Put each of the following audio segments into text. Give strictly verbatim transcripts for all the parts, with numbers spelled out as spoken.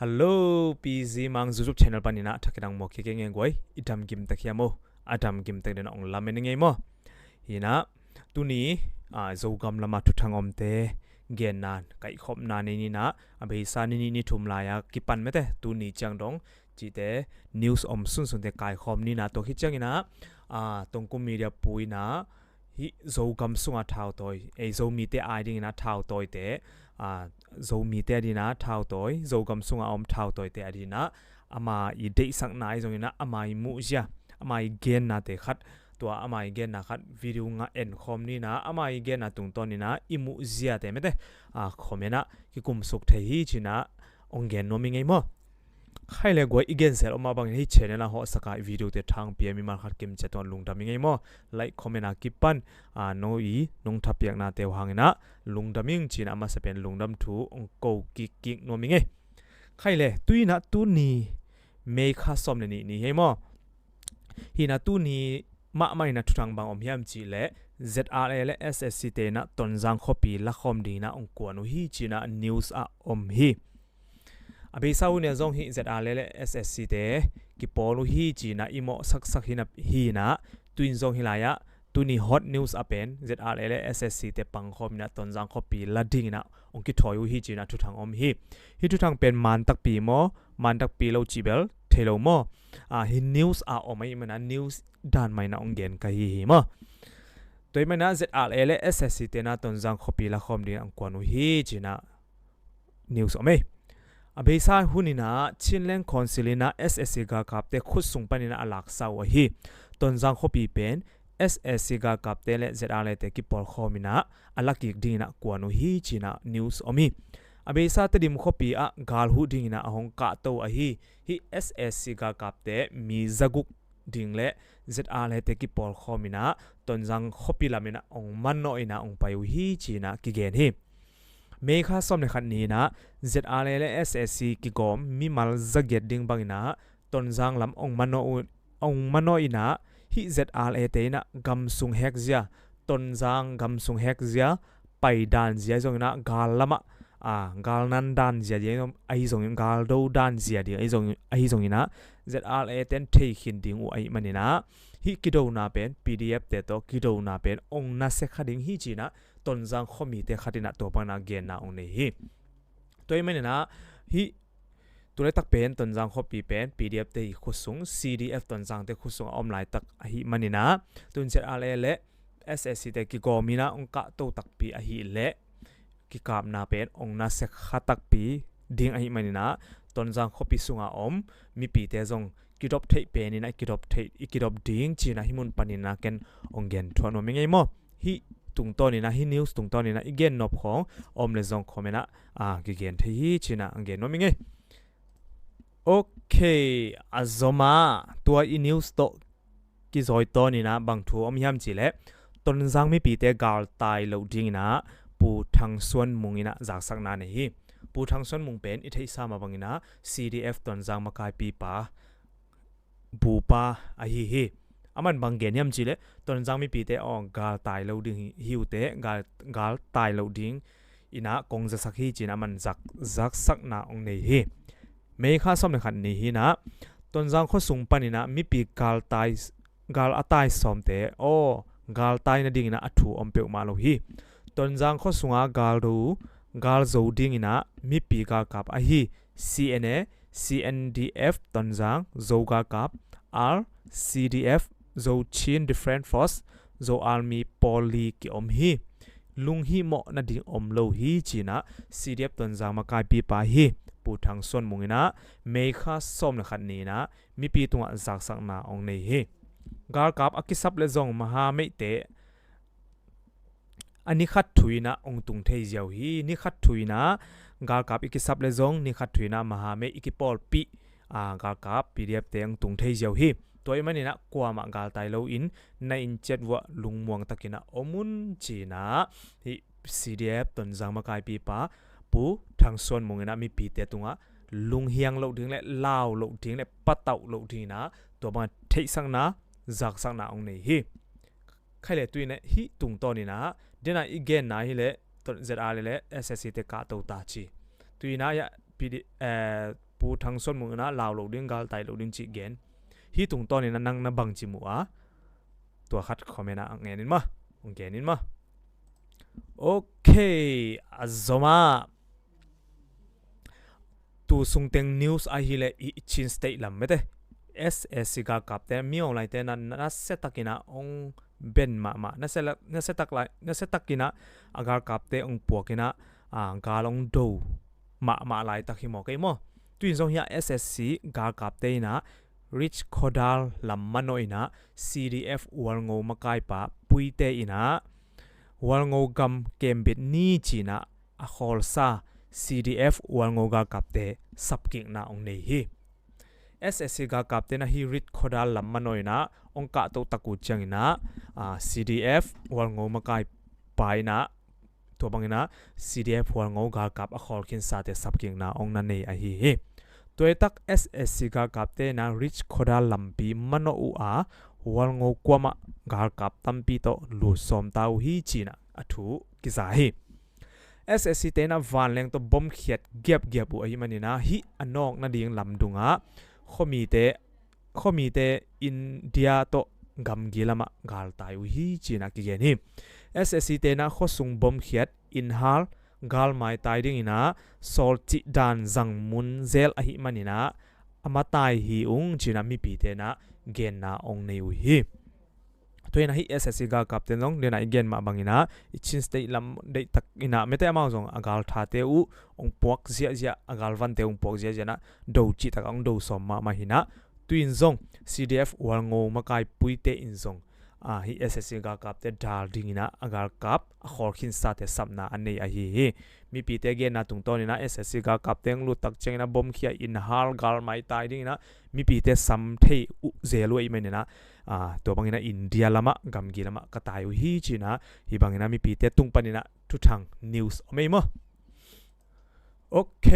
Hello, P Z Mang YouTube channel panin ah thakin ang maw kikei ngei guai, i dam gim tek hiam maw? A dam gim tek dena ong lamen ngei maw? Hi na, tuni, ah, Zogam lama thuthang omte genna, kaihkhopna nei ni na, a beisa ni nih ni thum lai-a kipan mete, tuni ciang dong, cihte news om sunsunte kaikhawm ni na, tua khit ciangin ah, ah, Tongkum Media pu in ah, hih Zogam sunga thautawi, ei Zomite ai dingin ah thautawite, ah, Zomite a dingin ah thautawi, Zogam sunga om thautawite a dingin ah, ama i deihsakna ahi zongin ah, ama i muhzia, ama i gennate khat, tua ama i genna khat video nga enkhawm ni na, ama i genna tungtawnin ah, i muhziate mete, ah, comment ah kikumsuk thei hi ci-in ah, ong gen nuam i ngei maw? Khaile guai, i gensel om mah bangin hih channel a hawhsak a i videote thangpi a mimal khat kim ciat tungah lungdam i ngei maw? Like, comment a kipan, a, no i nong thapiaknate uh hangin ah lungdam ing ci-in ah a masa pen lungdam thu ong ko kikkik nuam i ngei. Khaile, tu in ah tuni May kha sawm le nih ni hi maw? Hi na, tuni mahmah in ah thuthang bang om hiam cih leh Z R A le S S C te in ah Tonzang khuapi lakhawm dingin ah ong kuan uh hi ci-in ah news ah om hi. A beisa hun in ah zong hih Z R A le S S C te kipawl uh hi ci-in ah i mawh saksak hi na, hi na, tu in zong hih lai-ah tuni hot news a pen Z R A le S S C te pangkhawm in ah Tonzang khuapi la dingin ah ong kithawi uh hi ci-in ah thuthang om hi. Hih thuthang pen man takpi maw, man takpi lo cih bel thei lo maw? Ah, hih news a om ahih manin ah news dan mah in ah ong gen ka hi hi maw? Tua ahih manin ah Z R A le S S C te in ah Tonzang khuapi lakhawm dingin ah ong kuan uh hi ci-in ah news om ei. A beisa hun in ah Chinland Council in ah S S C galkapte khut sung panin ah a laksa uh ahi. Tonzang khuapi pen S S C galkapte le Z R A te kipawlkhawm in ah a lakik dingin ah kuan uh hi ci-in ah news om hi. A beisa Tedim khuapi ah gal huh dingin ah a hong kahto ahi. Hih S S C galkapte mi zaguk ding le Z R A te kipawlkhawm in ah Tonzang khuapi lamin ah ong manawh in ah ong pai uh hi ci-in ah kigen hi. May kha sawm le khat ni in ah Z R A le S S C kigawm mimal zagiat ding bangin ah Tonzang lam ong manawh uh, ong manawh in ah hih Z R A te in ah gamsung hekzia, Tonzang gamsung hekzia, pai danzia ahi zongin ah gal lamah, ah, gal nan danzia ding ahi zongin, gal do danzia ding ahi zongin, ahi zongin ah Z R A ten thei khin ding uh ahih manin ah hih kidona pen P D F te tawh kidona pen ong nasia kha ding hi ci-in ah Tonzang khuamite khat in ah tua bangin ah genna ong nei hi. Tua ahih manin ah hih tu laitak pen Tonzang khuapi pen P D F te i khut sung, C D F Tonzang te khut sung a om laitak ahih manin ah, tun Z R A le S S C te kigawm in ah ong kahto takpi ahih leh kikapna pen ong nasia kha takpi ding ahih manin ah Tonzang khuapi sunga om mipite zong kidop theih pen in ah i kidop theih, i kidop ding ci-in ah hih mun panin ah ken ong gen thuah nuam i ngei maw? Hih tungtawn in ah, hih news tungtawn in ah i gen nop khawng om le zong comment ah, ah, kigen thei hi ci-in ah ong gen nuam i ngei. Ok, a zom a, tua i news tawh kizawi tawn in ah bang thu om hiam cih leh Tonzang mipite galtai loh dingin ah Pu Thang Suan Mung in ah zaksakna nei hi. Pu Thang Suan Mung pen i theihsa mah bangin ah C D F Tonzang makaipipa, bupa ahi hi. Aman bang gen hiam cih leh Tonzang mipite aw galtai lo ding hi, hi uh teh, gal, galtai loh dingin ah kong zasak hi ci-in ah aman zak, zaksakna ong nei hi. May kha sawm le khat ni hi in ah Tonzang khua sung panin ah mipi galtai, gal a tai sawmte aw galtai nadingin ah a thu om peuhmah lo hi. Tonzang khua sunga gal do, gal zo dingin ah mipi galkap ahi C N A, C N D F Tonzang, Zo galkap, R C D F, Zo Chin Defense Force, Zo Army pawl li kiom hi. Lunghimawh nading om lo hi ci-in ah C D F Tonzang makaipipa hi Pu Thang Suan Mung in ah May kha sawm le khat ni in ah mipi tungah zaksakna ong nei hi. Galkap a kisap le zong maha meihte a ni khat thu in ah ong tung thei ziau hi. Ni khat thu in ah galkap i kisap le zong ni khat thu in ah maha meih i kipawlpih, a, galkap P D F te ong tung thei ziau hi. Tua ahih manin ah kuamah galtai loin na inn ciat vuah lungmuang takin ah om un ci-in ah hih C D F Tonzang makaipipa Pu Thang Suan Mung in ah mipite tungah lunghiang loh ding le lau loh ding le patauh loh dingin ah tua bangah theihsakna, zaksakna ong nei hi. Khaile, tu in ah hih tungtawn in ah dena i genna hi leh Z R A le S S C te kahto ta ci. Tu in ah ya P D, eh, P Pu Thang Suan Mung in ah lau lo ding, galtai lo ding cih gen. Hih tungtawn in ah nang na bangci mu a, tua khat comment ah ngen in maw. Hong gen in maw. Ok, a zom ah. Tu sungteng news ahih leh i Chin State lam mete, S A C galkapte, Min Aung Hlaing te na, nasia takin ah hong ben mahmah, nasia la-, nasia tak lai, nasia takin ah a galkapte hong puak in ah, a, gal hong do mahmah laitak hi maw, kei maw. Tu in zong hiah S A C galkapte in ah Rich Khodar lam manawh in ah C D F Hualngo makaipa Puite in ah Hualngo gam kembit ni ci-in ah a khawlsa C D F Hualngo galkapte sapkikna hong nei hi. S A C galkapte na hih Rich Khodar lam manawh in ah hong kahto tak uh ciangin ah, a, C D F Hualngo makaipa in ah, tua bangin ah C D F Hualngo galkap a khawlkhinsate sapkikna hong na nei ahi hi. Tua hi tak S A C galkapte na Rich Khodar lampi manawh uh a, Hualngo kuamah galkap tampi tawh lut sawm ta uh hi ci-in ah a thu kiza hi. S A C te na vanleng tawh bomkhiat giapgiap uh ahih manin ah hih a nawk nading lamdung ah khuamite, khuamite India tawh gamgi lamah galtai uh hi ci-in ah kigen hi. S A C te na khuasung bomkhiat, innhal, galmaitai dingin ah sawlcih dan zang mun zel ahih manin ah a matai hi ung ci-in ah mipite na genna hong nei uh hi. Tua in ah hih S A C galkapte zong, den ah i gen mah bangin ah i Chin State lam deihtak in ah mete, amau zong a galthate uh hong puak ziahziah, a galvante uh hong puak ziahziah in ah do cihtak ah hong do sawm mahmah hi in ah, tu in zong C D F Hualngo makai Puite in zong, a, hih S A C galkapte dal dingin ah a galkap a khawlkhinsate sapna a nei ahi hi. Mipite genna tungtawn in ah S A C galkapte hong lut tak ciangin ah bomkhia, innhal, galmaitai dingin ah mipite sam thei uh zel uh ahih manin ah, a, tua bangin ah India lamah, gamgi lamah ka tai uh hi ci-in ah, hih bangin ah mipite tung panin ah thuthang news om ei maw. Ok,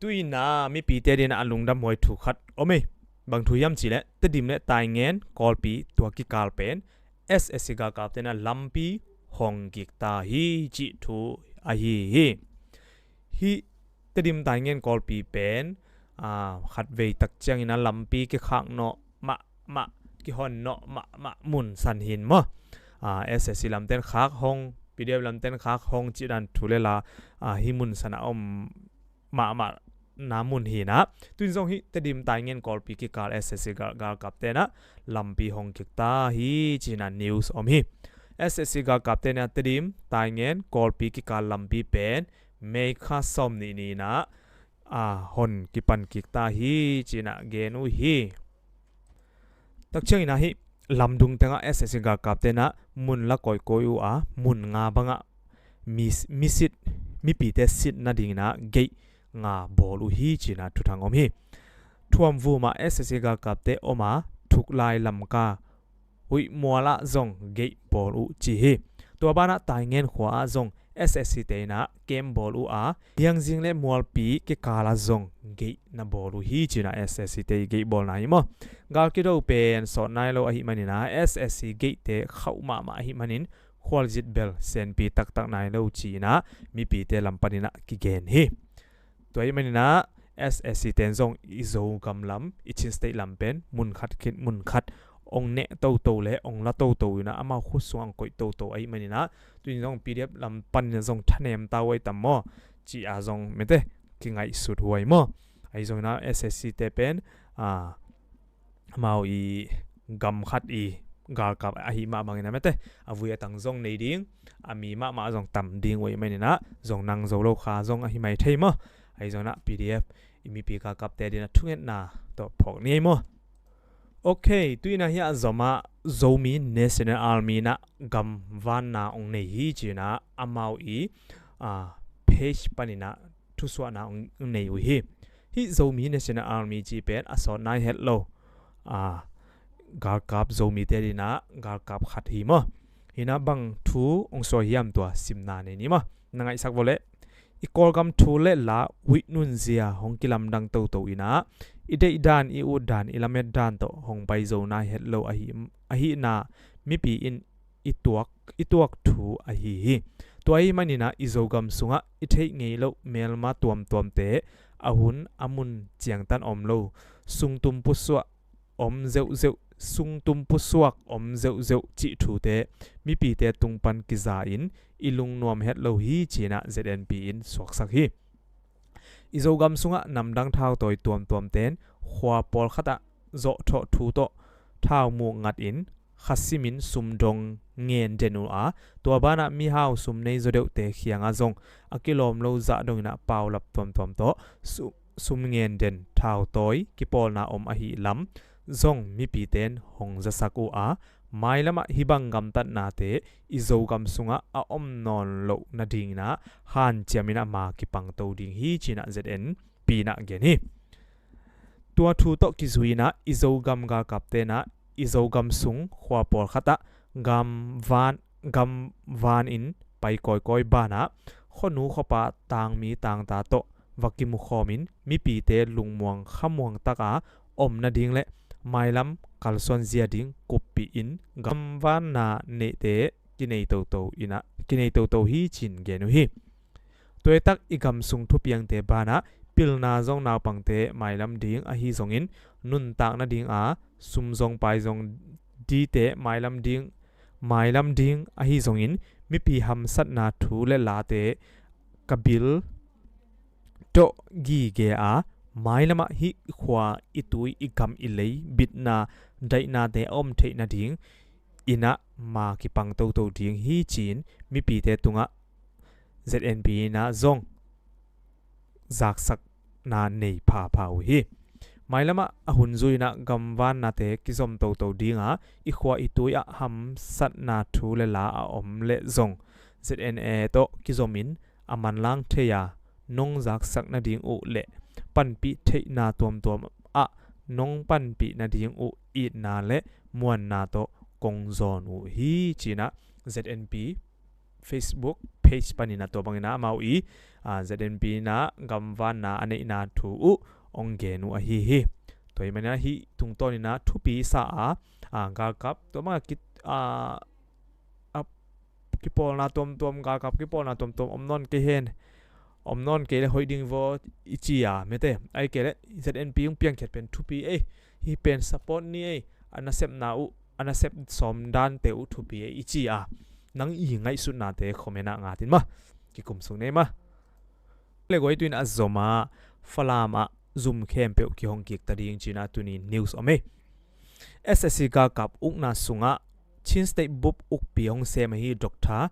tu in ah mipite adingin ah a lungdam huai thu khat om ei. Bang thu hiam cih leh Tedim le Taingen Kawlpi tua kikal pen S A C galkapte na lampi hong kik ta hi cih thu ahi hi. Hih Tedim Taingen Kawlpi pen, a, khatvei tak ciangin ah lampi kikhak nawh mahmah, kihon nawh mahmah mun san hi in maw. A, S A C lamten khak hong, P D F lamten khak hong cih dan thu le la, a, hih mun san ah om mahmah na mun hi in ah, tu in zong hih Tedim Taingen Kawlpi kikal S A C gal, galkapte na lampi hong kik ta hi ci-in ah news om hi. S A C galkapte na Tedim Taingen Kawlpi kikal lampi pen May kha sawm nih ni in ah, a, hon kipan kik ta hi ci-in ah gen uh hi. Tak ciangin ah hih lamdung tengah S A C galkapte na mun la kawikawi uh a, mun nga bangah mi, misit, mipite sit nadingin ah gate nga bawl uh hi ci-in ah thuthang om hi. Thuamvum ah S A C galkapte om a, Thuklai Lamka Huihmual ah zong gate bawl uh ci hi. Tua banah Taingen khua ah zong S A C te in ah camp bawl uh a, Liangzing le Mualpi kikal ah zong gate na bawl uh hi ci-in ah S A C te gate bawlna hi maw. Gal kido pen sawt nai lo ahih manin ah S A C gate te khauh mahmah ahih manin khualzin bel senpi taktak nai lo ci-in ah mipite lam panin ah kigen hi. Tua ahih manin ah S A C ten zong i Zogam lam, i Chin State lam pen mun khat khit mun khat hong neh toto le hong la toto in ah, amau khut sungah hong koih toto ahih manin ah, tu in zong P D F lam panin ah zong thanem ta huai tam maw, ci-a zong mete kingaihsut huai maw. Ahi zongin ah S A C te pen, a, amau i gam khat i galkap ahih mah bangin ah mete, a vui a tang zong nei ding, a mi mahmah zong tam ding uh ahih manin ah, zong nang zo lo kha zong ahi mai thei maw. Ahi zongin ah P D F i mipi galkapte adingin ah thungetna tawh phawk ni ei maw. Ok, tu in ah hiah zom ah Zomi National Army in ah gam vanna hong nei hi ci-in ah amau i, a, page panin ah thusuahna hong nei uh hi. Hih Zomi National Army cih pen a sawt nai het lo, a, galkap, Zomite adingin ah galkap khat hi maw. Hi in ah bang thu hong suah hiam, tua simna nei ni maw. Na ngaihsak vawleh, i Kawlgam thu le la huih nunzia hong kilamdang toto in ah, i deih dan, i ut dan, i lamet dan tawh hong pai zo nai het lo ahi, ahihna mipi in i tuak, i tuak thu ahi hi. Tua ahih manin ah i Zogam sungah i theih ngei loh melma tuamtuamte a hun a mun ciangtan om lo, sungtum pusuak om zeuhzeuh, sungtum pusuak om zeuhzeuh cih thute mipite tung pan kiza in i lungnuam het lo hi ci-in ah Z N P in suaksak hi. I Zogam sungah namdang thautawi tuamtuamte in khua pawlkhatah zawhthawh thu tawh thau muk ngat in kha simin sum dong ngen den uh a, tua banah mihau sum nei zaw deuhte kiangah zong a kilawm lo zah dongin ah paulap tuamtuam tawh su-, sum ngen den thautawi kipawlna om ahih lam zong mipite in hong zasak uh a, mailamah hih bang gamtatnate i Zogam sungah a om nawn loh nadingin ah hanciamin ah ma kipangto ding hi ci-in ah Z N P in ah gen hi. Tua thu tawh kizui-in ah i Zogam galkapte in ah i Zogam sung khua pawlkhatah gamvan, gamvan in pai kawikawi banah khuanu khuapa tangmi tangta tawh va kimukhawmin mipite lungmuang khamuang taka om nading le mailam kalsuan zia ding kuppih in gamvanna neihte kinei toto in ah, kinei toto hi ci-in gen uh hi. Tuaitak i gam sung thupiangte banah pilna zong naupangte mailam ding ahi zongin nuntak nadinga sum zong pai zong dite mailam ding, mailam ding ahi zongin mipi hamsatna thu le late ka bil tawh gige a, mailamah hih khua i tui i gam i lei bitna daihnate a om theih nading in ah ma kipang toto ding hi ci-in mipite tungah Z N P in ah zong zaksakna nei phapha uh hi. Mailamah a hun zui-in ah gamvannate kizom toto dinga i khua i tui ah hamsatna thu le la a om leh zong Z N A tawh kizomin a manlang thei a, nong zaksak nading uh le panpih theihna tuamtuam ah nong panpih nading uh itna le muanna tawh kong zawn uh hi ci-in ah Z N P Facebook page panin ah tua bangin ah amau i, a, Z N P in ah gamvanna a neihna thu uh hong gen uh ahi hi. Tua ahih manin ah hih tungtawnin ah thupi sa a, a, galkap tua bangah ki, a, a, kipawlna tuamtuam, galkap kipawlna tuamtuam om nawn kei hen, om nawn kei le hoih ding vaw i ci a, mete, ahih kei le Z N P hong piangkhiat pen thupi ei, hih pen support ni ei, a nasepna uh, a nasep sawm dante uh thupi ei i ci a, nang i ngaihsutnate comment ah ngat in maw, kikum suk ni ei maw. Le guai, tu-in a zom a Falam ah zum khempeuh kihong kik ta ding ci-in ah tuni news om ei. S S C galkap ukna sungah Chin State bup ukpi hong sem ahi Doctor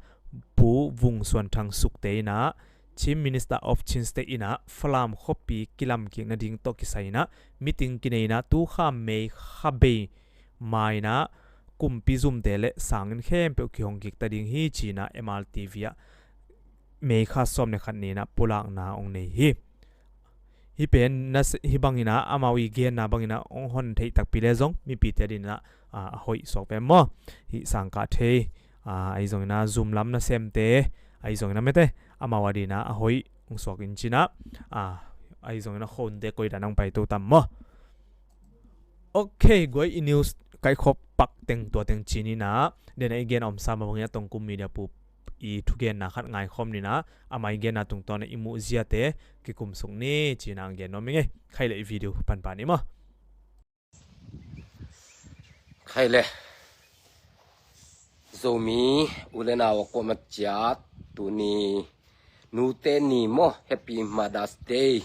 Pu Vung Suan Thang Sukte in ah Chief Minister of Chin State in ah Falam khuapi kilam kik nading tawh kisai in ah meeting kinei in ah tu kha May kha bei ma in ah kumpi zumte le sanginn khempeuh kihong kik ta ding hi ci-in ah M R T V ah May kha sawm le khat ni in ah pulakna hong nei hi. Hih pen na se-, hih bangin ah amau i genna bangin ah hong hon theih takpi le zong mipite adingin ah, a, a hoih suak pen maw. Hih sangkah thei, a, ahi zongin ah zum lam nasemte, ahi zongin ah mete, amau adingin ah a hoih hong suak in ci-in ah, a, ahi zongin ah khonte koi dan hong paito tam maw. Ok, guai, i news kaikhop pak teng tua teng ci-in ah, den a i gen a om sa mah bangin ah Tongkum Media pu i thugenna khat ngaikhawm ni in ah, amah i genna tungtawn ah i muh ziate kikum suk ni ci-in ah gen nuam ing ei. Khaih le i video panpah ni maw. Khaih le Zomi u le nau a kuamah ciat tuni nute ni maw, Happy Mother's Day.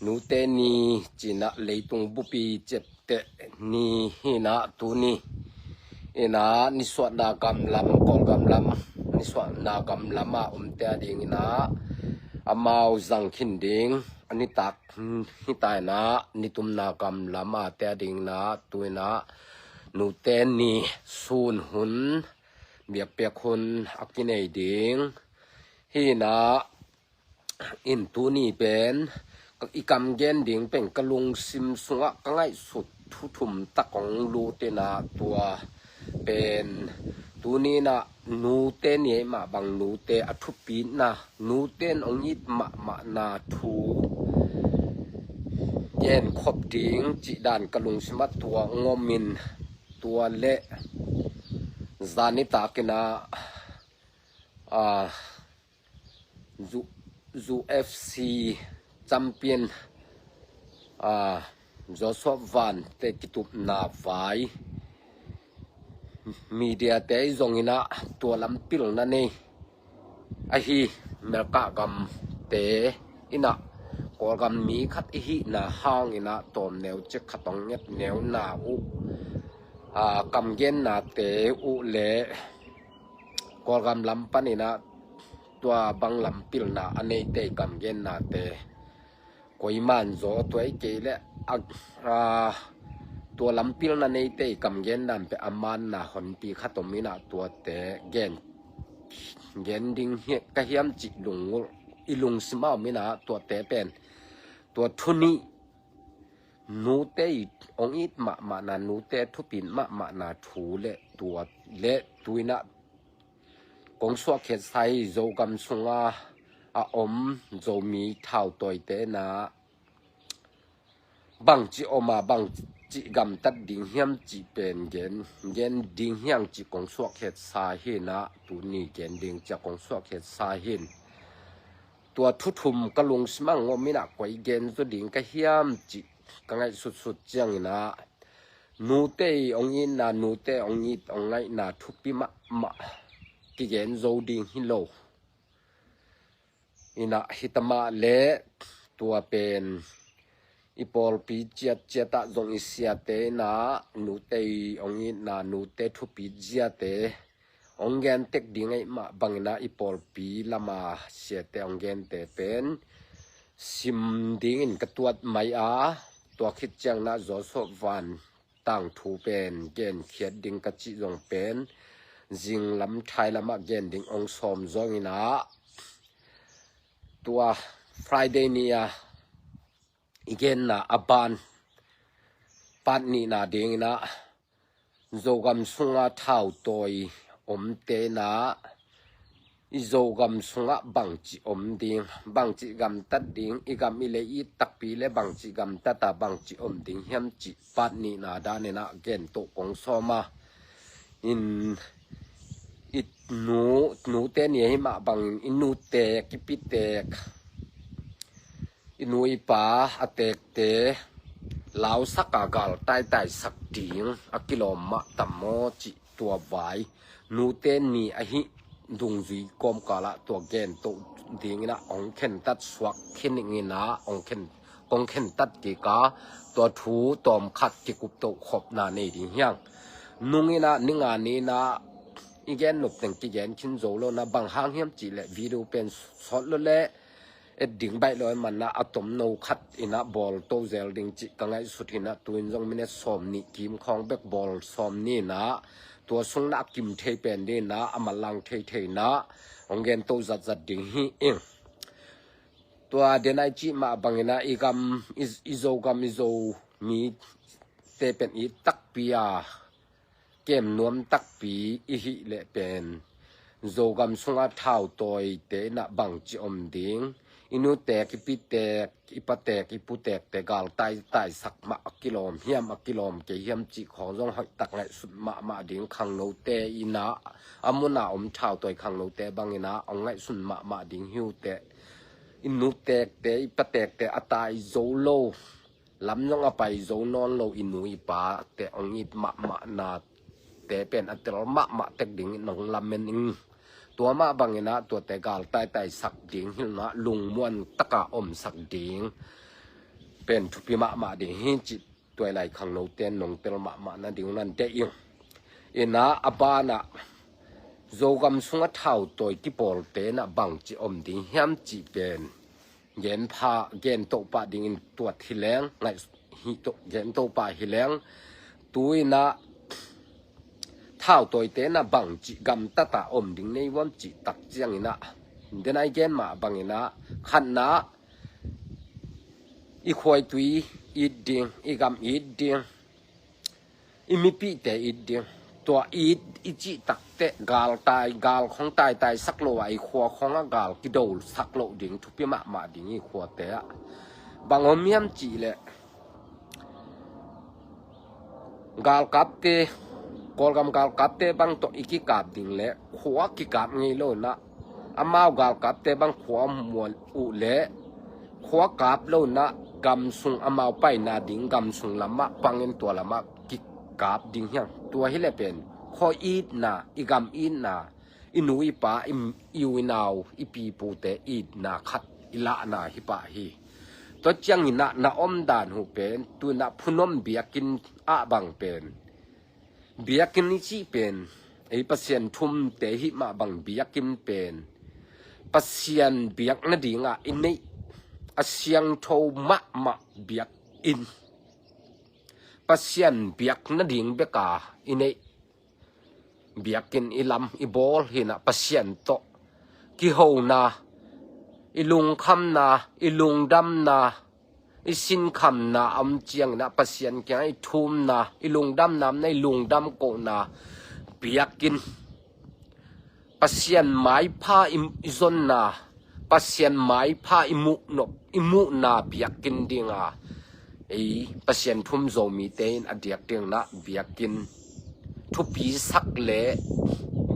Nute ni ci-in ah leitung bupi ciapteh ni hi in ah tuni in ah nisuahna gam lam, Kawlgam lam nisuahna gam lam a omte adingin ah amau zang khin ding a nitak hi ta in ah nitumna gam lam ate adingin ah tu-in ah nute ni sun hun, biakpiak hun a kinei ding hi in ah, in tuni pen i kam gen ding pen ka lungsim sungah ka ngaihsut thu thum tak hong lut in ah, tua pen tuni in ah nute ni ei mah bang, nute a thupina, nute in hong it mahmahna thu genkhop ding cih dan ka lungsim ah tua hong om in, tua le zan nitak in ah, a, Zu, Zu F C champion, a, Joshua Van te kitupna vai media te zong in ah tua lam pilna nei ahi Melkah gam te in ah Kawlgam mi khat i hihna hang in ah tawm neu cik khat hong nget neu na uh, a, kamgenna te uh le Kawlgam lam pan in ah tua bang lam pilna a neite i kamgenna te koiman zaw tua i kei le a, a, tua lam pilna neite i kamgenna pe a manna honpi khat om in ah tuate gen gen ding hi, ka hiam cih lungngulh i lungsim a om in ah tuate pen tua thu nih nute i ong it mahmahna, nute thupit mahmahna thu le tua le tu in ah kong suakkhiatsa hi. Zogam sunga a om Zomi thautawite in ah bangci om a bangci gamtat ding hiam cih pen gen, gen ding hiang cih kong suakkhiatsa hi in ah tuni gen ding cia kong suakkhiatsa hi in tua thu thum ka lungsim a ngom in ah koi gen zaw ding ka hiam cih ka ngaihsutsut ciang in ah nute i ong itna, nute ong it ong ngaihna thupi mahmah kigen zo ding hi lo in ah hi ta mah le tua pen i pawlpi ciatciat ah zong i siate in ah nute i ong itna, nute thupit ziate ong gen tek ding ahih mah bang in ah i pawlpi lam a siate ong gente pen sim dingin ka tuat mai a, tua khit ciang in ah Joshua Van tangthu pen genkhiat ding ka cih zong pen zinglam thailam ah gen ding ong sawm zong in ah tua Friday ni a i genna a ban part nihna ding in ah Zogam sunga thautawi omte in ah i Zogam sungah bangci om ding, bangci gamtat ding, i gam i lei it takpi le bangci gamtat a bangci om ding hiam cih part nihna dan in ah gen toh kong sawm a in i nu, nute ni ahi mah bangin i nutek i pitek i nu i pa a tekte lausak a gal taitaisak ding a kilawm mah tam maw cih tua vai nute ni ahi dungzui kawmkal ah tua gen toh ding in ah ong khentat suak khin ing in ah ong khen, kong khentat kik a tua thu tawm khat kikup toh khopna nei ding hiang. Nung in ah ni nga ni in ah i gen nop teng kigen khin zo lo in ah bang hang hiam cih leh video pen sawt lo le et ding baih lo i man ah a tomno khat in ah bawl to zel ding cih ka ngaihsut hi in ah tu in zong minute sawm nih kim khawng bek bawl sawm ni in ah tua sung in ah a kim thei pen ding in ah a manlang thei thei in ah ong gen to zatzat ding hi ing. Tua denai cih mah bang in ah i gam i, i Zogam i Zomite pen it takpi a kem nuam takpi i hih leh pen Zogam sunga thautawite in ah bangci om ding, i nutek i pitek i patek i putekte gal taitaisak mah a kilawm hiam a kilawm kei hiam cih khawng zong hoih tak ngaihsut mahmah ding. Khangnote in ah a mun a om thautawi khangnote bang in ah ong ngaihsun mahmah ding hi uh teh. I nutekte i patekte a tai zo lo, lam zong a pai zo nawn lo i nu i pate ong it mahmahna te pen a tel mahmah tek ding in ong lamen ing. Tua mah bang in ah tuate gal taitaisak ding hi in ah lungmuan tak a omsak ding pen thupi mahmah ding hi cih tua i lai khangnote nong tel mahmah na ding uh nan deih ing. In ah a ban ah Zogam sunga thautawi kipawlte in ah bangci om ding hiam cih pen gen pha, gen toh pah ding in tuat hi leng, ngaih hi toh, gen toh pah hi leng. Tu in ah thautawite in ah bangci gamtat a om ding nei vuam cih tak ciang in ah denai gen mah bang in ah khatna i khuaitui it ding, i gam it ding, i mipihte it ding. Tua it i cih tak teh gal tai, gal khawng taitaisak lo a i khua khawng ah gal kidosak loh ding thupi mahmah ding i khuate ah. Bang om hiam cih leh galkapte, Kawlgam galkapte bang tawh i kikap ding leh khua kikap ngei lo in ah amau galkapte bang khua mual uh leh khua kap lo inah gam sung amau paina ding gam sung lamah pangin tua lamah kikap ding hiang. Tua hileh pen khua itna, i gam itna, i nu i pa, i, i u i nau, i pi i pute itna khat i lahna hi pah hi. Tua cianginah na omdan uh pen tu inah phunom biakinn ah bang pen, biakinn i cih pen ei Pasian thumte hih mah bang biakinn pen Pasian biak nadingah i neih a siangtho mahmah biakinn, Pasian biak nading beka i neih biakinn i lam i bawl hi inah Pasian tawh kihona, i lungkhamna, i lungdamna, i sinkhamna a om cianginah Pasian kiangah i thumna, i lungdamna omna, i lungdam kohna biakinn, Pasian maipha i, i zonna, Pasian maipha i muhnop, i muhna biakinn dinga ei Pasian thum Zomite in a diak dinginah biakinn thupi sak le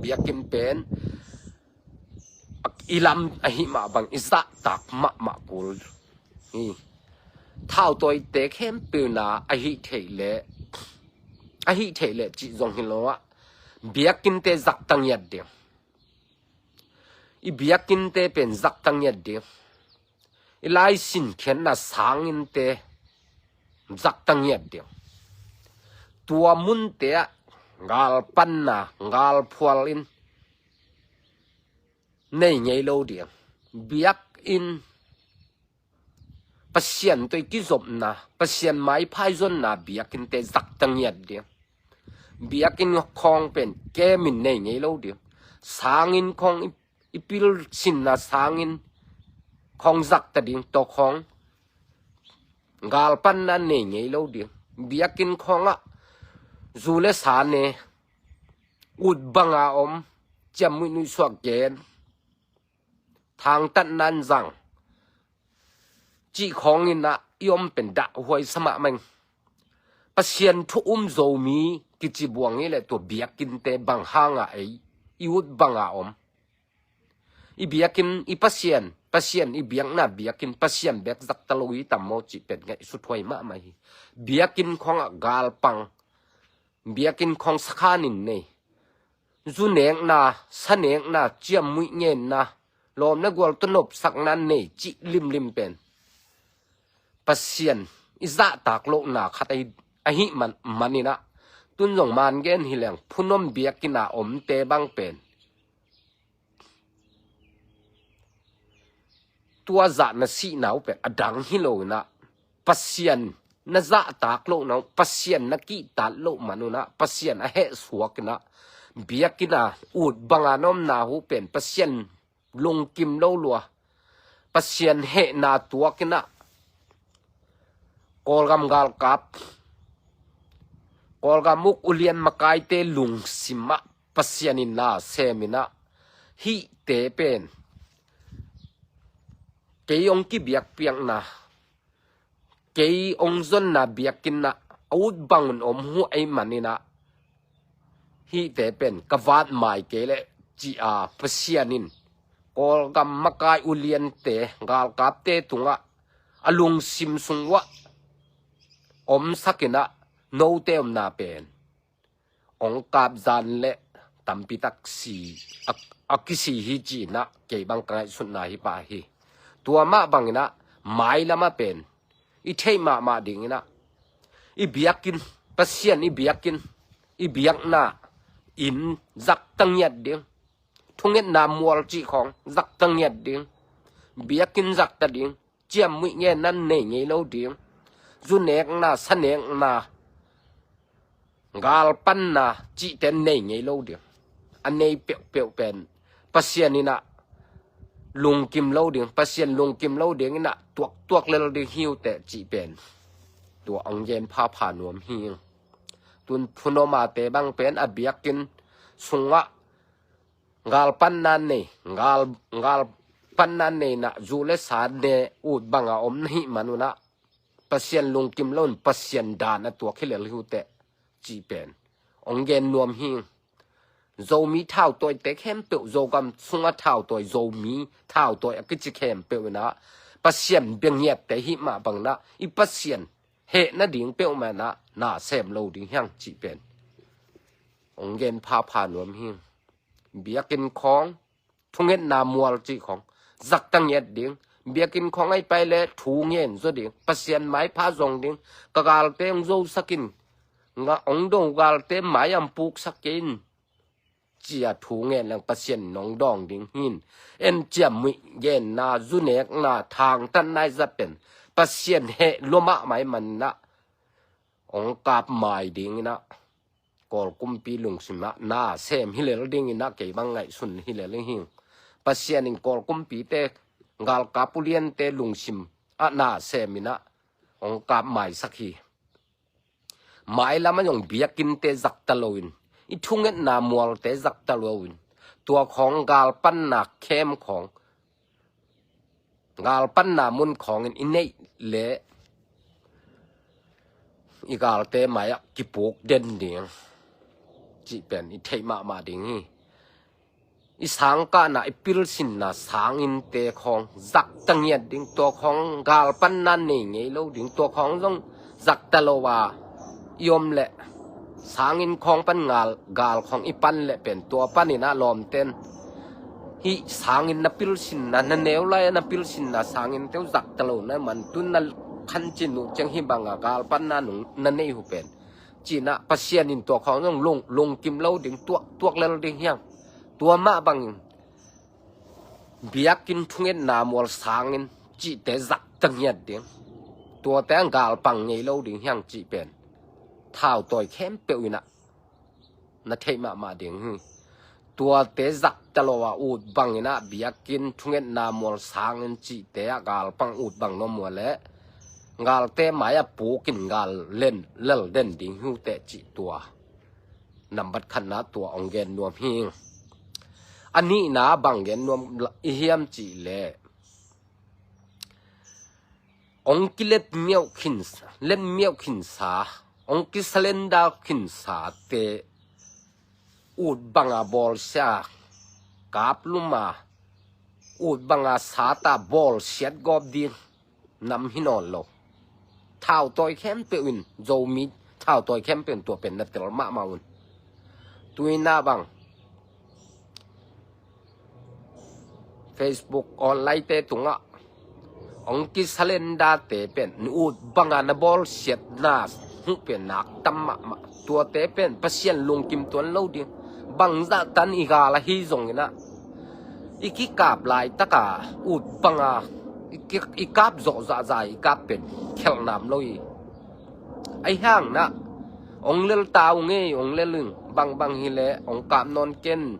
biakinn pen i lam ahih mah bang i zahtak mahmah kul hi. Thautawite khempeuhna ahih theih leh, ahih theih leh cih zong hi lo ah, biakinnte zaktangiat ding. I biakinnte pen zaktangiat ding. I lai sinkhiatna sanginnte zaktangiat ding. Tua munte ah galpanna, galphual in nei ngei lo ding. Biakinn Pasian tawh i kizopna, Pasian maipha i zonna biakinnte zaktangiat ding. Biakinn khawng pen kemin nei ngei lo ding. Sanginn khawng i, i pilsinna sanginn khawng zakta ding, tua khawng galpanna nei ngei lo ding. Biakinn khawngah zu le sa ne, ut banga om, ciamnuih nuihsuak gen, thangtatna in zang cih khawnginah i om pen dahhuai sa mahmah ing. Pasian thu um Zomi kici buang hi leh tua biakinnte bang hanga ei i ut banga om. I biakinn, i Pasian, Pasian i biakna biakinn Pasian bek zakta lo hi tam maw cih pen ngaihsuthuai mahmah hi. Biakinn khawngah galpang, biakinn khawng sakhanin nei, zu nekna, sa nekna, ciamnuih ngenna, lawm le gual tawh nopsakna nei cih limlim pen Pasian i zahtak lohna khat ahi, ahih man, maninah, tun zong man gen hi leng phunom biakinn a omte bang pen tua zahna sihna uh pen a dang hi lo inah, Pasian na zahtak lohna uh, Pasian na kihtat loh man unah, Pasian a hehsuak inah, biakinn a ut banga na omna uh pen Pasian lungkim lo lua, Pasian hehna tuak inah, Kawlgam galkap, Kawlgam uk ulian makaite lungsimah Pasian in na sem inah, hihte pen kei hong kibiakpiakna, kei hong zonna biakinn ah a ut bangun om uh ahih maninah, hihte pen ka vat mai kei leh ci-a Pasian in Kawlgam makai uliante, galkapte tungah a lungsim sung uah omsak inah, note omna pen hong kapzan le tampitak si a, a kisi hi ci-inah kei bang ka ngaihsutna hi pah hi. Tua mah banginah mailamah pen i theih mahmah dinginah, i biakinn, Pasian i biakinn, i biakna inn zaktangiat ding. Thungetna mual cih khawng zaktangiat ding. Biakinn zakta ding. Ciamnuih ngenna nei ngei lo ding. Zu nekna, sa nekna, galpanna cihte nei ngei lo ding. A nei peuhpeuh pen Pasian inah lungkim lo ding, Pasian lungkim lo ding inah tuaktuak lel ding hi uh teh cih pen tua hong gen phapha nuam hi. Tun phunomate bang pen a biakinn sungah galpanna nei, gal, galpanna nei inah zu le sa ne, ut banga om na hih man unah, Pasian lungkim lo in Pasian dan a tuak hi lel hi uh teh cih pen hong gen nuam hi. Zomi thautawite khempeuh, Zogam sunga thautawi, Zomi thautawi a kici khempeuh inah Pasian bia ngiatte hih mah bangin ah i Pasian heh nading peuhmah in ah na sem lo ding hiang cih pen hong gen phapha nuam hi. Biakinn khawng, thungetna mual cih khawng zakta ngiat ding. Biakinn khawng ahi pai leh thu ngen zaw ding, Pasian maipha zong ding. Ka galte hong zosak in, nga hong do galte mai-ah puksak kei in, ci-a thu ngen leng Pasian in hong dawng ding hi. En ciamnuih genna, zunekna, thangtatna i zat pen Pasian heh lua mahmah ahih manin ah hong kap mai dingin ah Kawl kumpi lungsim ah na sem hi lel dingin ah kei bang ngaihsun hi lel hi. Pasian in Kawl kumpite, galkap uliante lungsim ah na sem in ah hong kap maisak hi. Mailam ah zong biakinnte zakta loin, i thungetna mualte zakta loin, tua khawng galpanna camp khawng, galpanna mun khawngin i neih leh i galte mai-ah kipuk den ding cih pen i theih mahmah ding hi. I sangkahna, i pilsinna sanginnte khawng zakta ngiat ding. Tua khawng galpanna nei ngei lo ding. Tua khawng zong zakta lo a i om leh, sanginn khawng pan gal, gal khawng i pan leh pen tua panin ah lawmten hih sanginn na pilsinna, na neu lai-a na pilsinna sanginnte uh zakta lo na man tun na khancin uh ciang hih banga galpanna nung na nei uh pen, ci-in ah Pasian in tua khawng zong lung, lungkim lo ding, tuak, tuak lel ding hiang. Tua mah bangin biakinn, thungetna mual, sanginn cihte zakta ngiat ding. Tuate ah galpang ngei lo ding hiang cih pen thautawi khempeuh in ah na theih mahmah ding hi. Tuate zakta lo a ut bangin ah biakinn, thungetna mual, sanginn cihte ah galpang ut bang nuam uh leh galte mai-ah pukin gal len, lel den ding hi uh teh cih tua nambat khatna tua hong gen nuam hi. A nihna bang gen nuam i hiam cih leh, hong kilet miauh khinsa, let miauh khinsa, hong kisalenda khinsate ut banga bawlsia, kaplum a ut banga sat a bawlsiat gawp ding nam hi nawn lo. Thautawi khempeuh in, Zomi thautawi khempeuh in tua pen na tel mahmah un. Tuina bang Facebook online-te tungah hong kisalendate pen ut banga na bawlsiatna huh pen nak tam mahmah. Tuate pen Pasian lungkim tuan lo ding. Bangzah tan i gal ahi zongin ah, i kikap laitaka ut banga i ki, i kap zawh zahzah i kap pen khelhnam lo hi. Ahi hangin ah hong lel ta ung ei, hong lel ung, bangbang hileh hong kap nawn ken,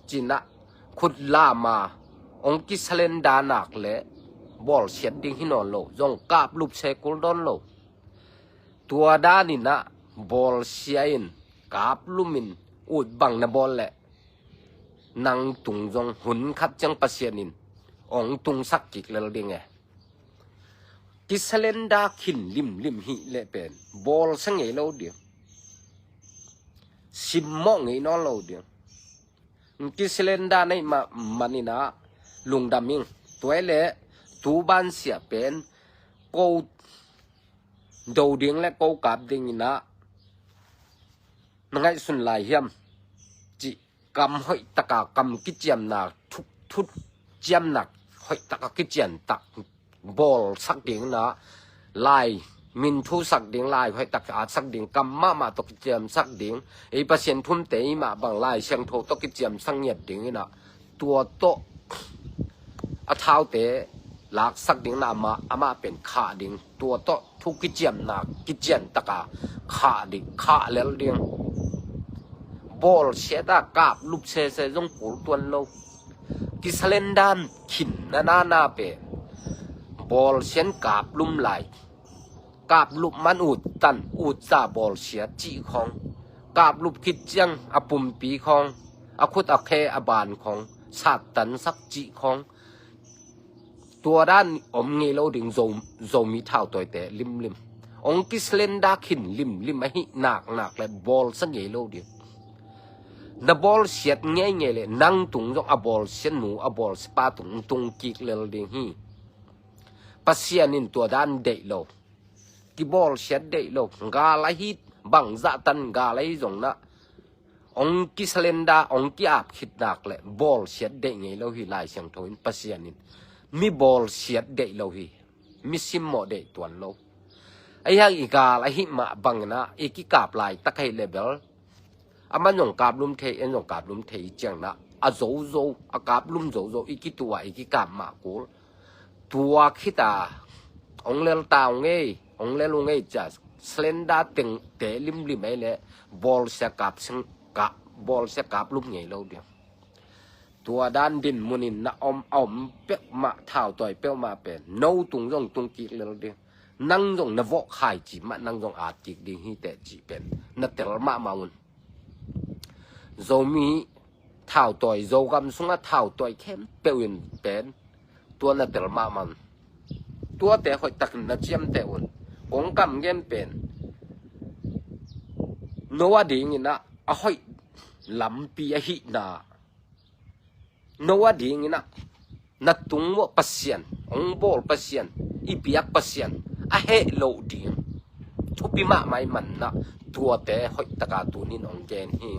ci-in ah khut lam a hong kisalenda nak leh bawlsiat ding hi nawn lo, zong kaplup se kul dawn lo. Tua danin ah bawlsia in, kaplum in, ut bang na bawl leh nang tung zong hun khat ciang Pasian in hong tungsak kik lel ding e. Kisalenda khin limlim hih leh pen bawlsia ngei lo ding, simmawh ngei nawn lo ding. Kisalenda na hih mah manin ah lungdam ing. Tua hi leh tu bansia pen ko do ding leh ko kap dingin ah na ngaihsun lai hiam cih, kam hoihtaka kam kiciamna, thu, thu ciamna hoihtaka kician tak bawlsak dingin ah, lai min thusak ding, lai hoihtak atsak ding, kam mahmah tawh kiciamsak ding. Ei Pasian thumte i mah bang Lai Siangtho tawh kiciamsak ngiat dingin ah, tua tawh a thaute laksak dingin ah amah, amah pen khah ding. Tua tawh thu kiciamna kician taka khah ding, khah lel ding. Bawlsiat a kaplup sese zong kul tuan lo. Kisalenda khin na nana pen bawlsia in kaplum lai, kaplup man ut tan, ut za bawlsiat cih khawng, kaplup khit ciang a pumpi khawng, a khut a khe a ban khawng sattansak cih khawng, tua dan om ngei lo ding. Zo, Zomi thautawite limlim, hong kisalenda khin limlim ahih naknak leh bawlsia ngei lo ding. Na bawlsiat ngeingei leh nang tung zong a bawlsia nu, a bawlsia pa tung, tung kik lel ding hi. Pasian in tua dan deih lo. Kibawlsiat deih lo. Gal ahi bangzah tan gal ahi zong na, hong kisalenda, hong ki-ap khit nak leh bawlsiat deih ngei lo hi. Lai Siangtho in, Pasian in mi bawlsiat deih lo hi. Mi simmawh deih tuan lo. Ahi hang i gal ahi mah bangin ah i kikap laitak ahi leh bel, aman zong kaplum thei, en zong kaplum thei ciang na, a zozo, a kaplum zozo i kituah, i kikap mah kul. Tua khit a hong lel ta ung ei, hong lel ung ei ci a, salenda tengte limlim ahi leh bawlsia kap sing, kap, bawlsia kaplum ngei lo ding. Tua dan dinmun in na om, a om peuhmah, thautawi peuhmah pen no tung zong tung kik lel ding. Nang zong na vawh khaici mah, nang zong at kik ding hi teh cih pen na tel mahmah un. Zomi thautawi, Zogam sungah thautawi khempeuh in pen tua na tel mahmah un. Tuate hoihtakin na ciamteh un. Kong kam gen pen no a dingin ah a hoih lampi ahihna, no a dingin ah na tung uah Pasian, hong bawl Pasian, i biak Pasian a heh loh ding thupi mahmah ahih manin ah, tuate hoihtaka tunin hong gen hi.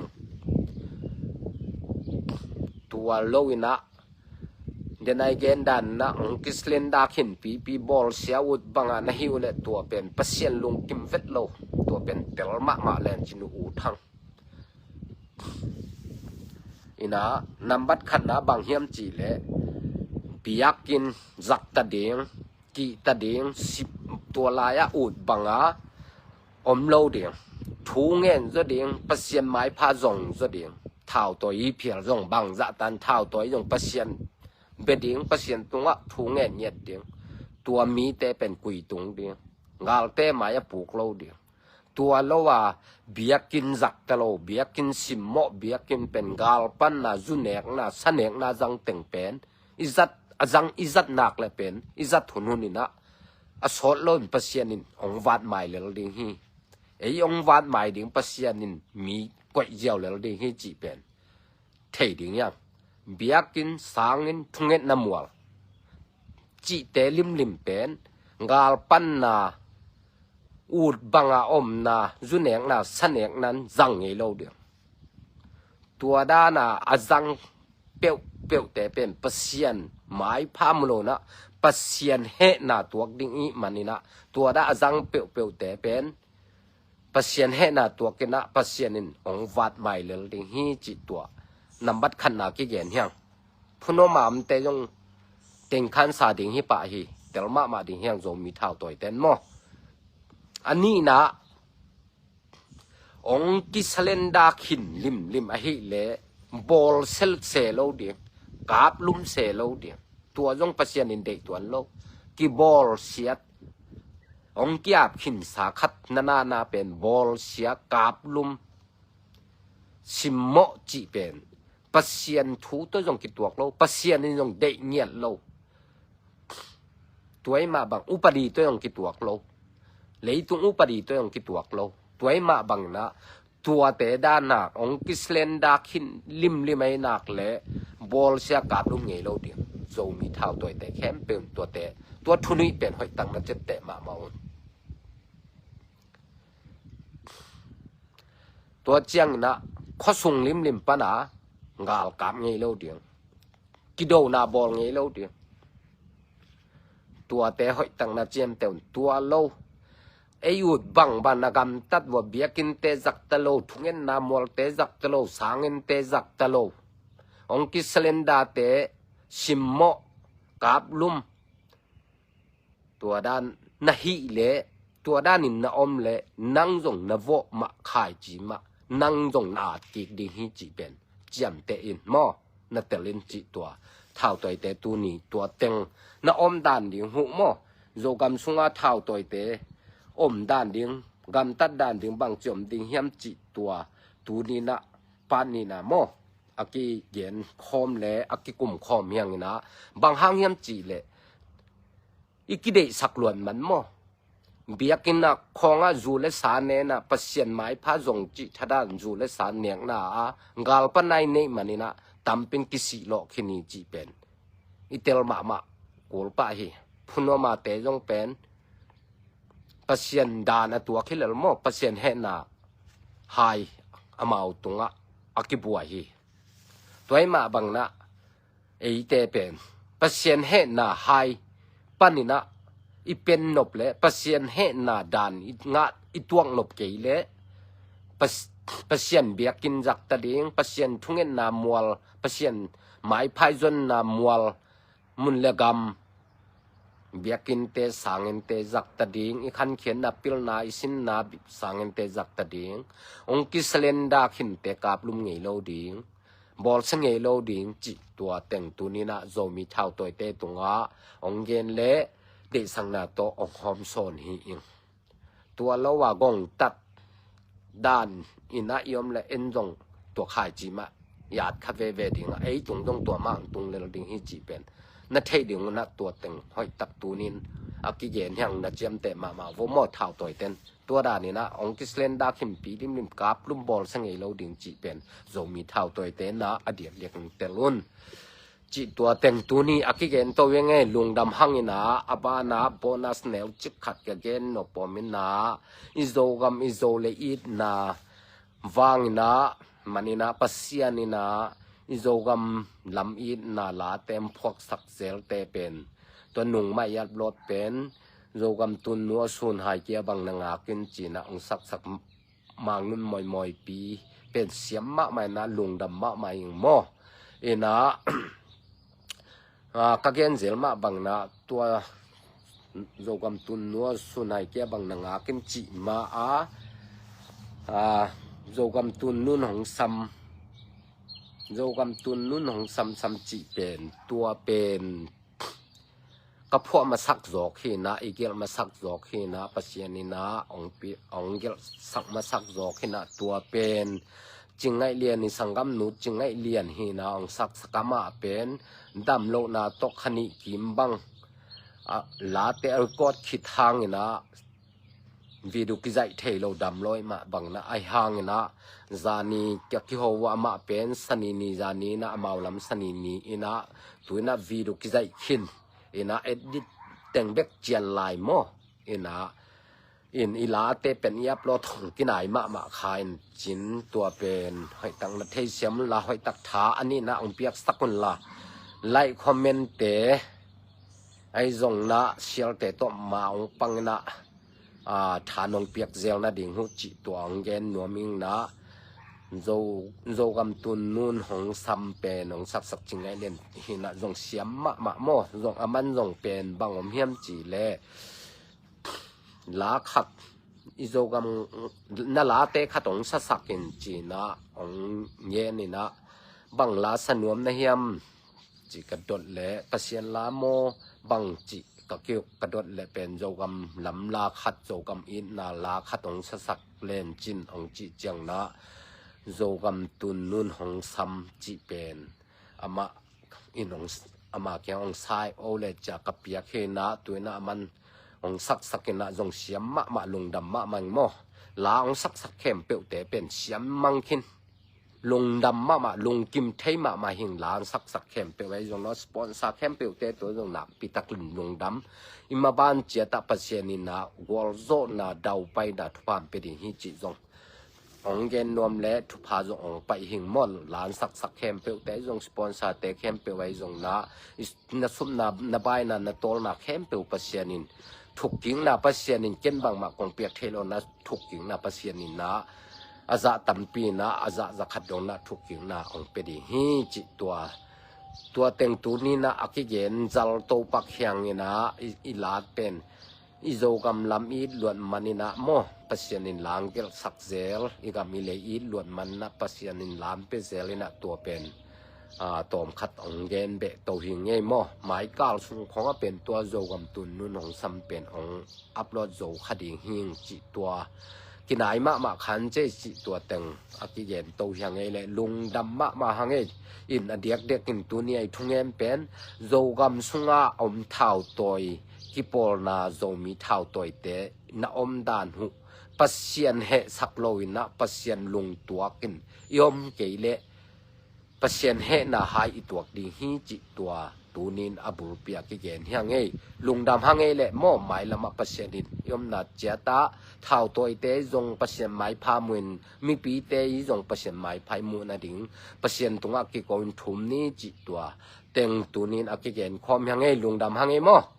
Tua lo in ah, den a i gen dan in ah, hong kisalenda khin pipi, bawlsia ut banga na hi uh leh tua pen Pasian lungkim vet lo. Tua pen tel mahmah len cin uh, ut hang. In ah, nambat khatna bang hiam cih leh, biakinn zak ta ding, kih ta ding, sip, tua lai-ah ut banga om lo ding. Thu ngen zaw ding, Pasian maipha zong zaw ding. Thautawi hi phial zong bangzah tan, thautawi zong Pasian bia ding, Pasian tungah thu ngen ngiat ding. Tua mite pen kui tung ding. Galte mai-ah puk lo ding. Tua lo a, biakinn zak ta lo, biakinn simmawh, biakinn pen galpanna, zunekna, sanekna zang teng pen i zat, a zang i zat nak leh pen i zat hunhun in ah, a sawt lo in Pasian in hong vat mai lel ding hi. Ei hong vat mai ding Pasian in mi koih ziau lel ding hi cih pen thei ding hiam? Biakinn, sanginn, thungetna mual cihte limlim pen galpanna, ut banga omna, zunekna, sanekna in zang ngei lo ding. Tua dana a zang peuhpeuhte pen Pasian maipha mu lo in ah, Pasian hehna tuak ding ahih manin ah, tua dan a zang peuhpeuhte pen Pasian hehna tuak in ah, Pasian in hong vat mai lel ding hi cih tua nambat khatna kigen hi hang. Phunom a omte zong tengkhansa ding hi pah hi, tel mahmah ding hi hang, Zomi thautawite in maw. A nihna, hong kisalenda khin limlim ahih leh bawlsia se lo ding, kaplum se lo ding. Tua zong Pasian in deih tuan lo. Kibawlsiat, hong ki-ap khinsa khat na nana pen bawlsia, kaplum, simmawh cih pen Pasian thu tawh zong kituak lo, Pasian in zong deih ngiat lo. Tua ahih mah bang, upadi tawh zong kituak lo. Leitung upadi tawh zong kituak lo. Tua ahih mah bang in ah, tuate dan a hong kisalenda khin limlim ahih nak leh bawlsia, kaplum ngei lo ding. Zomi thautawite khempeuh in tuate, tua thu nih pen hoihtak na ciamteh mahmah un. Tua ciangin ah, khuasung limlim pan a galkap ngei lo ding. Kidona bawl ngei lo ding. Tuate hoihtak na ciamteh un. Tua lo, ei ut bangbang na gamtat uah biakinnte zak ta lo, thungetna mualte zak ta lo, sanginnte zak ta lo, hong kisalendate simmawh, kaplum, tua dan na hih leh, tua danin na om leh, nang zong na vawh mah khaici mah, nang zong na at kik ding hi cih pen ciamteh in maw, na tel in cih tua. Thautawite tuni tua teng na om dan ding huh maw. Zogam sunga thautawite om dan ding, gamtat dan ding bangci om ding hiam cih tua tuni na, pan ni na maw, a kigen khawm leh a kikum khawm hi hang in ah, bang hang hiam cih leh, i kideihsak luat man maw. Biakinn ah khawngah zu le sa ne in ah, Pasian maipha zong cih thadah in zu le sa nekna ah galpanna i neih manin ah, tampi in kisih lawh khin hi cih pen i tel mahmah kul pah hi. phunuamate zong pen Pasian dan a tuak hi lel maw, Pasian hehna hai amau tungah a kibuai hi. Tua ahih mah bangin ah eite pen Pasian hehna hai panin ah i pen nop le Pasian hehna dan i ngah i tuak nop kei le Pas- Pasian biakinn zahtak ding, Pasian thungetna mual, Pasian maipha i zonna mual, mun le gam, biakinnte, sangente zahtak ding, i khankhiatna, pilna, i sinna, sangente zahtak ding, hong kisalenda khinte kaplum ngei lo ding, bawlsia ngei lo ding cih tua teng tuni-in ah Zomi thautawite tungah hong gen le deihsakna tawh hong hawmsawn hi ing. Tua lo a gongtat dan in ah i om le en zong tua khaici mah yat kha veve ding a, ei tung zong tua mah hong tung lel ding hi cih pen na theih ding un ah tua teng hoihtak tuni-in a kigen hi hang, na ciamteh mahmah vo maw thautawite'n. Tua danin ah hong kisalenda khimpi limlim, kaplum, bawlsia ngei lo ding cih pen Zomi thautawite in ah a diakdiak in tel un. Cih tua teng tuni a kigen to hi ing ei. Lungdam hang in ah, a ban ah bonus neucik khat ka gen nop om in ah, i Zogam i Zo le itna vang in ah, man in ah Pasian in ah i Zogam lam itna late hong phuaksak zelte pen tua nung mah i upload pen Zogam Tunnu a sun hai kia bang na ngak in ci-in ah hong saksak Mang Nun Mawimawipi pen siam mahmah in ah, lungdam mahmah ing maw. In ah, ah, ka gen zel mah bangin ah tua Zogam Tunnu a sun hai kia bang na ngak in cih ma a, ah, Zogam Tunnu'n hong sam, Zogam Tunnu'n hong samsam cih pen, tua pen ka phuah masak zawk hi in ah, i gelh masak zawk hi in ah, Pasian in ah hong pi-, hong gelhsak masak zawk hi in ah, tua pen Cing Ngaih Lian, i sanggamnu Cing Ngaih Lian hi in ah hong saksak, amah pen damlohna tawh kha nih kim bang, ah, late a record khit hang in ah video kizaih thei lo, damlawh mah bangin ah, ahi hangin ah zani ka kiho uh a, amah pen Sani ni zani in ah, amau lam Sani ni in ah, tu in ah video kizaih khin in ah, edit teng bek cian lai maw. In ah, in i late pen i upload hong kinai mahmah kha in cin, tua pen hoihtak na theisiam un la, hoihtak tha a nihna hong piaksak un la, like, comment-te, ahi zongin ah share-te tawh ma hong pang in ah, ah, tha nong piak zel nading uh cih tua hong gen nuam ing in ah. Zo, Zogam Tunnu'n hong sam pen, hong saksak Cing Ngaih Lian hi in ah, zong siam mahmah maw, zong a man zong pen bang om hiam cih leh, la khat, i Zogam, na late khat hong sasak in ci in ah hong gen in ah, bang la sa nuam na hiam cih ka dot leh, Pasian la maw bang cih ka ki-, ka dot leh pen Zogam lam la khat, Zogam itna la khat hong sasak len cin hong cih ciangin ah, Zogam Tunnu'n hong sam cih pen amah in hong, amah kiang hong sai o le cia ka piak hi in ah, tu in ah a man hong saksak in ah, zong siam mahmah, lungdam mahmah ing maw. La hong saksak khempeuhte pen siam mang khin, lungdam mahmah, lungkim thei mahmah hi ing. La hong saksak khempeuh, ahi zongin ah sponsor khempeuhte tawh zong nakpi takin lungdam. I maban ciat ah Pasian in ah gualzawhna, daupaina, thupha hong pia ding hi cih zong hong gen nuam le, thupha zong hong pai hi ing maw. La hong saksak khempeuhte zong, sponsor-te khempeuh, ahi zongin ah i s-, na supna, na baina, na tawlna khempeuh Pasian in thukkikna, Pasian in ken bangmah kong piak thei lo in ah thukkikna, Pasian in ah a zah tampi in ah, a zah za khat dong in ah thukkikna hong pia ding hi cih tua, tua teng tuni in ah a kigen zal Topa kiang in ah, i, i la pen i Zogam lam it luat man in ah maw, Pasian in la hong gelhsak zel, i gam i lei it luat man in ah Pasian in la hong pia zel in ah, tua pen, ah, tawmkhat hong gen beh to hi ing ei maw. Maikal sung khawng ah pen tua Zogam Tunnu'n hong sam pen hong upload zo kha ding hi ing cih tua kinai mahmah kha in ci, cih tua teng a kigen to hi ing ei leh, lungdam mahmah hi ing ei. In a diakdiak in tuni a i thungen pen Zogam sungah a om thautawi, kipawlna Zomi thautawite na omdan uh Pasian hehsak lo in ah, Pasian lungtuak in i om kei leh Pasian hehna hai i tuak ding hi cih tua Tunin a bulpi a kigen hi hang ei. Lungdam hang ei leh maw, mailamah Pasian in i omna ciatah thautawite zong Pasian maipha muin, mipite i zong Pasian maipha i muh nading Pasian tungah kiko in thum ni cih tua teng tunin a kigen khawm hi hang ei. Lungdam hang ei maw.